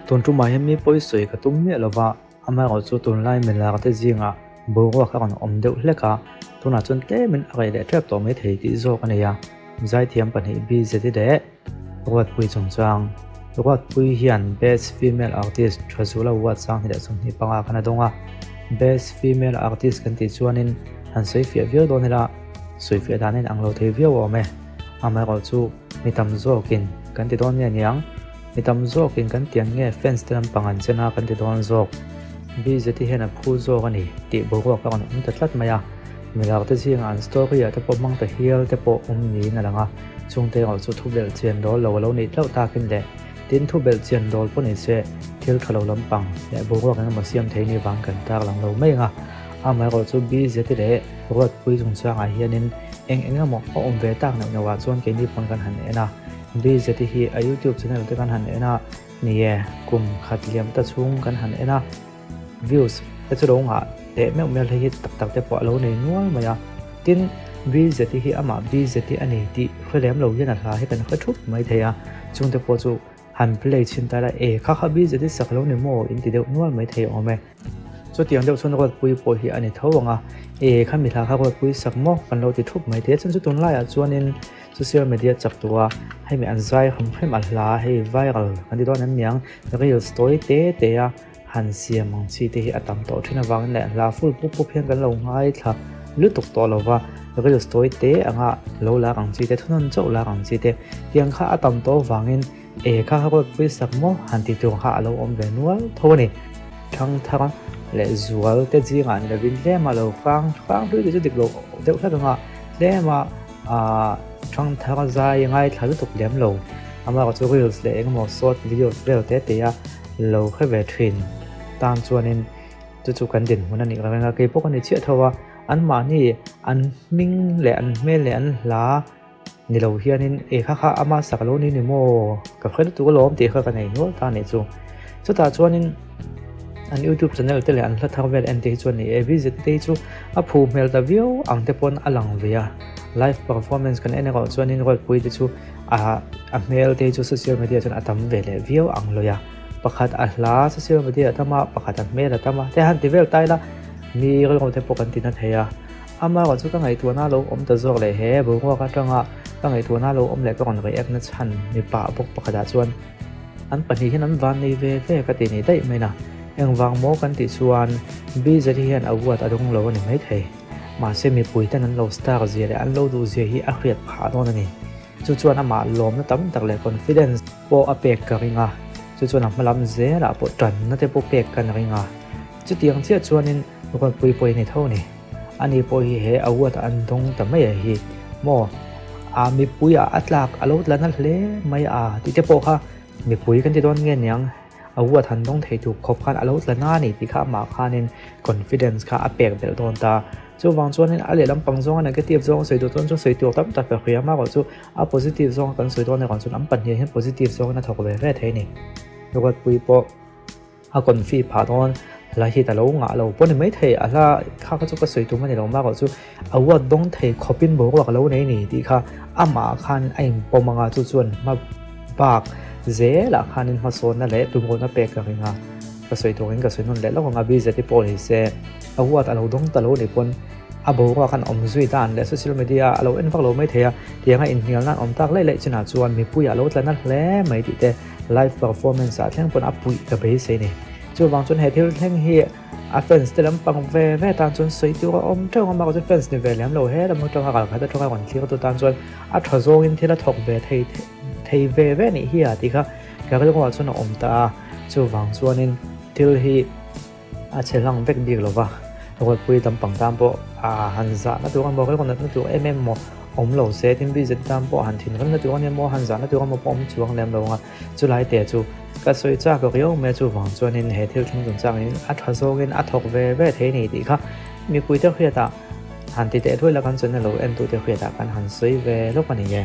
Tun tumah hian mi pawi sawi ka tum miah lova, amaherawhchu tunlai milar te zingah boruak a rawn awm deuh hlek a, tunah chuan tlemin a reh leh tep tawh maithei tih zawk a nei a. Zaithiam pahnih BZI leh Ruatpui chungchang. Ruatpui hian Best Female Artist Thazual Award 2025 khan a dawng a, Best Female Artist kan tih chuanin han sawi fiah viau dawn ila, sawi fiah dan a inang lo thei viau awm e. Amaherawhchu mi tam zawkin kan ti dawn nge niang? Mi tam zawkin kan tiang nge fans te lampang an chen a kan ti dawn zawk. BZT hian a phu zawk a ni tih boruak a rawn awm ta tlat mai a. Milar te zingah an story ah te pawh hmang ta hial te pawh awm niin a lang a. Chungte erawh chu thu belh chian dawl lo a lo nih hlauh takin leh tin thu belh chian dawl pawh ni se thil tha lo lampang leh boruak engemaw siam thei ni vang kan tar lang lo mai ang a. Amaherawhchu BZT leh Ruatpui chungchangah hianin eng eng emaw a awm ve tak neuh neuhah chuan keini pawn kan han en a. BZT hi a YouTube channel te kan han en a, ni e, kum khat liam ta chhung kan han en a, views te chu lo ngah teh meuh meuh hei hi tak tak te pawh a lo nei nual mai a. Tin, BZT hi amah BZT a ni tih hre lem lo hian a hla hi kan hre thup mai thei a, chungte pawh chu Han play chhin ta la, e kha kha BZT sak lo ni maw in ti deuh nual mai thei awm e. Chutiang deuh chuan Ruatpui pawh hi a ni tho ang a, e kha mi hla kha Ruatpui sak maw kan lo ti thup mai thei a, chuan chu tunlaiah chuanin social media chak tawh a, hemi an zai hrim hrim a hla hei viral kan ti dawn em niang, reels tawi te te a han siam ang chi te hi a tam tawh thin avangin leh hla full pup pup hian kan lo ngaithla lutuk tawh lo va, reels tawi te anga lo lak ang chi te thunawn chauh lak ang chi te tiang kha a tam tawh avangin e kha kha ruatpui sak maw han ti tur kha a lo awm ve nual tho a ni. Thangthar leh zual te zingah ni lovin tlema lo hrang hrang hlui te chu dik lo deuh hlek anga tlema ah thangthar zai ngaithla lutuk lem lo amaherawhchu reels leh engemaw short videos vel te te a Lo hre ve thin tan chuanin chu chu kan dinhmun a nih reng a, kei pawh ka ni chiah tho a, anmahni an hming leh an hmel leh an hla ni lo hianin e kha kha ama sak lo ni ni maw ka hre lutuk alawm tih kha ka nei nual ta a nih chu. Chutah chuanin an youtube channel te leh an hla thar vel en te hi chuan ni e visit te hi chu a phu hmel ta viau ang te pawn a lang ve a, live performance kan en erawh chuanin Ruatpui te chu A a hmel te chu social media chuan a tam ve leh viau ang lawi a, pakhat a hla social media a tam a, pakhat a hmel a tam a, te han ti vel ta ila mi rilru te pawh kan ti na thei a, amaherawh chu ka ngaihtuahna lo awm ta zawk leh he boruak atanga ka ngaihtuahna lo awm leh ka rawn react na chhan mipa bawk pakhatah chuan an pahnih hian an van nei ve ve ka ti ni daih mai na, engvang maw kan tih chuan BZ hian award a dawng lo a ni maithei. Mahse mipui ten an lo star zia leh an lo duh zia hi a hriat phah dawn a ni. Chu chuan amah lawmna tam tak leh confidence pawh a pek ka ring a, chu chuan a hma lam zelah pawh tanna te pawh pek kan ring a. Chutiang chiah chuanin Ruatpui pawh hi a ni tho a ni. Ani pawh hi he award an dawng ta mai a hi maw? A mipui ah a tlak a lo tla na hle mai a tih te pawh kha mipui kan ti dawn nge niang? A huat han dawng thei tur khawp khan a lo tla na a ni tih kha amah khanin confidence kha a pek belh dawn ta. Chuvang chuanin a lehlam pang zawnga negative zawng a sawi duh chuan chu sawi tur tam tak ka hria amaherawh chu a positive zawnga kan sawi dawn erawh chuan an pahnih hian positive zawngin a thawk ve ve thei a ni. Ruatpui pawh a confi phah dawn hla hi ta lo ngah lo pawh ni maithei a hla kha kha chu ka sawi tum a ni lo amaherawh chu a huat dawng thei khawpin boruak a lo nei a ni tih kha amah khan a inpawm anga chu chuan hma bak zelah khanin hmasawnna leh tumruhna pek ka ring a, ka sawi turin ka sawi nawn leh lawk ang a, BZT pawh ni se a huat a lo dawng ta lo ni pawn a boruak an awm zui dan leh social media a lo en vak lo mai thei a, tianga inhnialna an awm tak laih laih chinah chuan mipui a lo tla na hle mai tih te live performance ah thleng pawn a puih ka beisei ni. Chuvang chuan he thil thleng hi A fans te lampang ve ve tan chuan sawi tur a awm teuh ang a, mahse fans ni ve lem lo he lam atanga kal khat atanga rawn thlir tu tan chuan a tha zawngin thil a thawk ve thei thei ve ve nih hi a tih kha ka rilruah chuan a awm ta a, chuvang chuanin thil hi a che hlang vek bik lo va, Ruatpui lampang tan pawh a han zahna tur emaw rilru natna tur em em maw awm lo se tin BZ tan pawh han thinrimna tur ania maw han zahna tur emaw pawh awm chuang lem lo ang a. Chulai te chu ka sawi chak riau mai a, chuvang chuanin he thil thleng chung changin a tha zawngin a thawk ve ve thei a ni tih kha mipuite hriatah han ti teh thuai la kan channel lo entute hriatah kan han sawi ve lawk a ni e.